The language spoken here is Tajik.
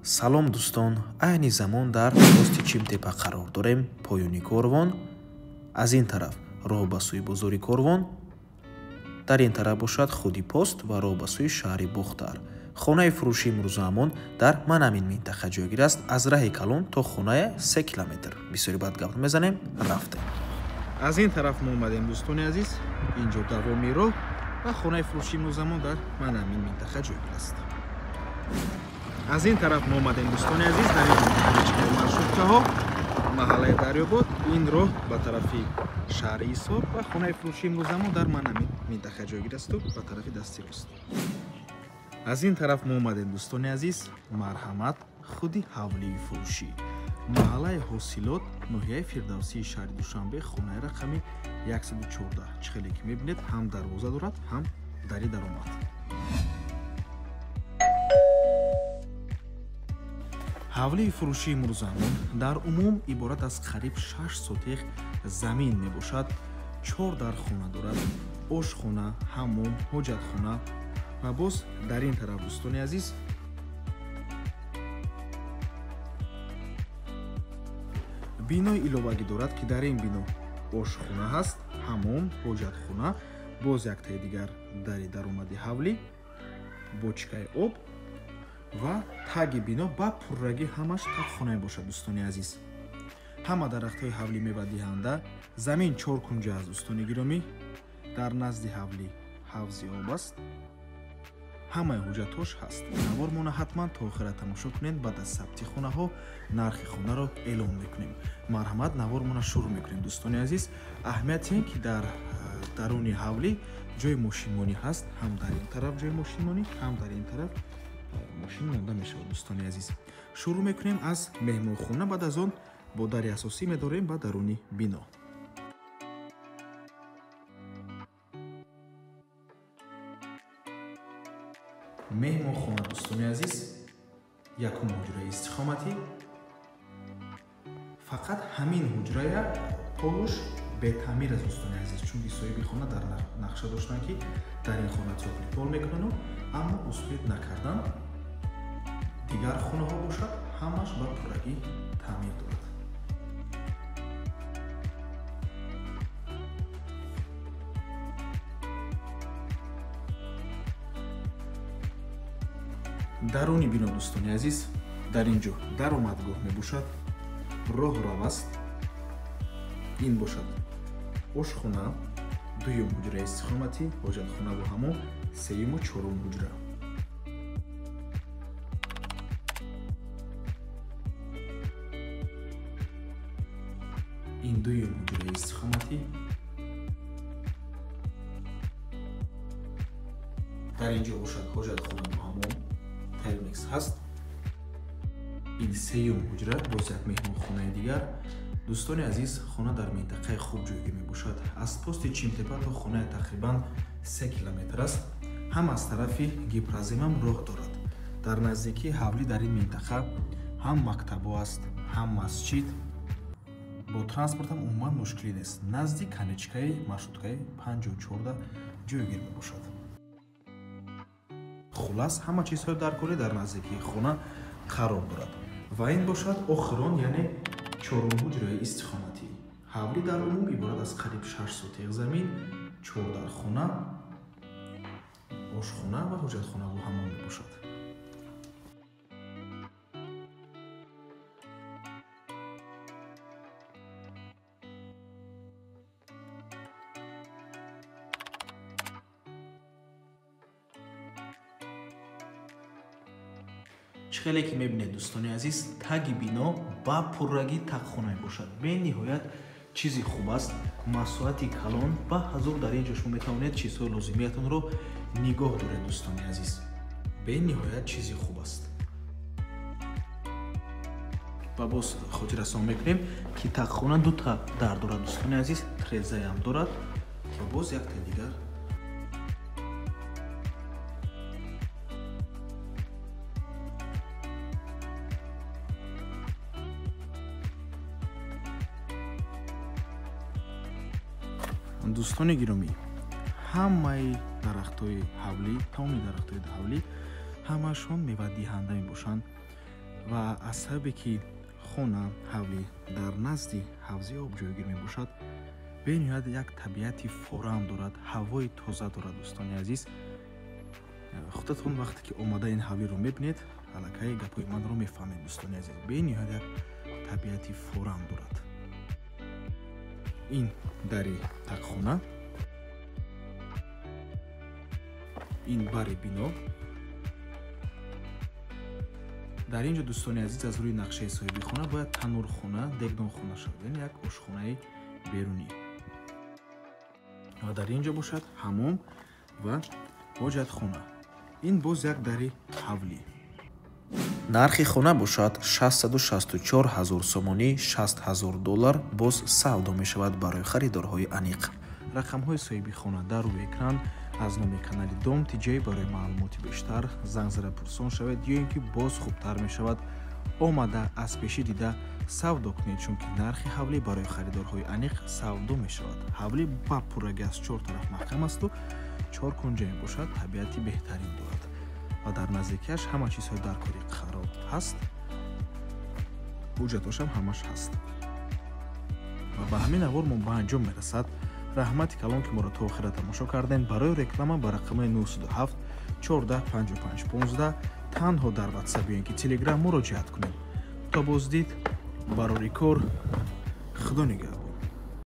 Салом дӯстон, айни замон дар пости Чимтепа қарор дорем, поёни корвон. Аз ин тараф роҳ ба сӯи бозори корвон, дар ин тараф бошад худи пост ва роҳ ба сӯи шаҳри Бохтар. Хонаи фурӯшии имрӯзаамон дар манамин минтақа ҷойгир аст, аз раҳи калон то хонаи 3 километр. Бисёри баъд гап мезанем, рафтем. Аз ин тараф мо омадем, дӯстони азиз, инҷо давоми роҳ ва хонаи фурӯшии имрӯзаамон дар манамин минтақа ҷойгир аст. Аз ин тараф мо омадем, дӯстони азиз, дар ин ҷо маршруткаҳо, маҳаллаи Дарёбод, ин роҳ ба тарафи шаҳри Ҳисор ва хонаи фурӯшии имрӯзаамон дар манамин минтақа ҷойгир асту ба тарафи дасти рост. Аз ин тараф мо омадем, дӯстони азиз, марҳамат, худи ҳавлии фурӯшӣ, маҳаллаи Ҳосилот, ноҳияи Фирдавсии шаҳри Душанбе, хонаи рақами 114. Чӣ хеле ки мебинед, ҳам дарвоза дорад, ҳам дари даромад. Ҳавлии фурӯшии имрӯзаамон дар умум иборат аз қариб 6 сотих замин мебошад. 4 дархона дорад, ошхона, ҳаммом, ҳоҷатхона ва боз дар ин тараф, дӯстони азиз, бинои иловагӣ дорад, ки дар ин бино ошхона ҳаст, ҳаммом, ҳоҷатхона, боз яктаи дигар дари даромади ҳавлӣ, бочкаи об ва таги бино ба пуррагӣ ҳамаш тагхона бошад. Дӯстони азиз, ҳама дарахтҳои ҳавлӣ мевадиҳанда, замин 4 кунҷа аст, дӯстони гиромӣ. Дар назди ҳавлӣ ҳавзи об аст, ҳамаи ҳуҷҷатҳош ҳаст. Навормона ҳатман то охира тамошо кунед. Баъд аз сабти хонаҳо нархи хонаро эълон мекунем. Марҳамат, навормона шурӯъ мекунем, дӯстони азиз. Аҳамияти ин ки дар даруни ҳавлӣ ҷои мошинмонӣ ҳаст, ҳам дар ин тараф ҷои мошинмонӣ, ҳам дар ин тараф мошин монда мешавад. Дӯстони азиз, шурӯъ мекунем аз меҳмонхона, баъд аз он бо дари асосӣ медорем ба даруни бино. Меҳмонхона, дӯстони азиз, якум ҳуҷраи истиқоматӣ. Фақат ҳамин ҳуҷрая полуш бетаъмир аст, дӯстони азиз, чунки соҳиби хона дар нақша доштанд, ки дар ин хона тёплый пол мекунанд, аммо успет накардан. Дигар хонаҳо бошад, ҳамаш ба пуррагӣ таъмир дорад. Даруни бино, дӯстони азиз, дар ин ҷо даромадгоҳ мебошад, роҳрав аст. Ин бошад ошхона, дуюм ҳуҷраи истиқоматӣ, ҳоҷатхона бо ҳамон, сеюму чорум ҳуҷра. Ин дуюм ҳуҷраи истиқоматӣ. Дар ин ҷо бошад ҳоҷатхона бо ҳамон, термикс ҳаст. Ин сеюм ҳуҷра, боз як меҳмонхонаи дигар. Дӯстони азиз, хона дар минтақаи хуб ҷойгир мебошад. Аз пости Чимтепа то хонаи тақрибан 3 километр аст. Ҳам аз тарафи Гипроземам роҳ дорад. Дар наздикии ҳавлӣ дар ин минтақа ҳам мактабҳо аст, ҳам масҷид. Бо транспортам умуман мушкилӣ нест. Назди конечкаи маршруткаи 54 ҷойгир мебошад. Хулас, ҳама чизҳои даркорӣ дар наздикии хона қарор дорад. Ва ин бошад охирон, яъне чорум ҳуҷраи истиқоматӣ. Ҳавлӣ дар умум иборат аз қариб 6 сотих замин, 4 дархона, ошхона ва ҳоҷатхона бо ҳамон мебошад. Чӣ хеле ки мебинед, дӯстони азиз, таги бино ба пуррагӣ тагхона мебошад. Бениҳоят чизи хуб аст, масоҳати калон ва ҳазур дар ин ҷо шумо метавонед чизҳои лозимиятонро нигоҳ доред, дӯстони азиз. Бениҳоят чизи хуб аст. Ва боз хотиррасон мекунем, ки тагхона дута дар дорад, дӯстони азиз, трезаям дорад ва боз якта дигар. Дӯстони гиромӣ, ҳамаи дарахтҳои ҳавлӣ, тамоми дарахтҳои ҳавлӣ ҳамашон мевадиҳанда мебошанд. Ва аз сабабе ки хона ҳавлӣ дар назди ҳавзи об ҷойгир мебошад, бениҳоят як табиати форам дорад, ҳавои тоза дорад. Дӯстони азиз, худатон вақте ки омада ин ҳавлиро мебинед, аллакай гапҳои манро мефаҳмед. Дӯстони азиз, бениҳоят як табиати форам дорад. Ин дари тақхона, ин бари бино. Дар ин ҷо, дӯстони азиз, аз рӯи нақшаи соҳиби хона бояд танурхона, дегдонхона шавад, яъне як ошхонаи берунӣ. Ва дар ин ҷо бошад ҳамом ва ҳоҷатхона. Ин боз як дари ҳавлӣ. Нархи хона бошад 664 ҳазор сомонӣ, 60 ҳазор доллар боз савдо мешавад барои харидорҳои аниқ. Рақамҳои соҳиби хона дар рӯи экран. Аз номи канали Дом ТҶ барои маълумоти бештар занг зада пурсон шавед, ё ин ки боз хубтар мешавад омада аз пешӣ дида савдо кунед, чунки нархи ҳавлӣ барои харидорҳои аниқ савдо мешавад. Ҳавлӣ ба пуррагӣ аз 4 тараф маҳкам асту 4 кунҷа мебошад, табиати беҳтарин дорад ва дар наздикиаш ҳама чизҳои даркорӣ қарор ҳаст, ҳуҷҷатошам ҳамаш ҳаст. Ва ба ҳамин навор мо ба анҷом мерасад. Раҳмати калон, ки моро то охира тамошо кардем. Барои реклама ба рақами 907 14 55 15 танҳо дар WhatsApp ё ин ки Telegram муроҷиат кунед. То боздид, барори кор, Худо нигаҳбон.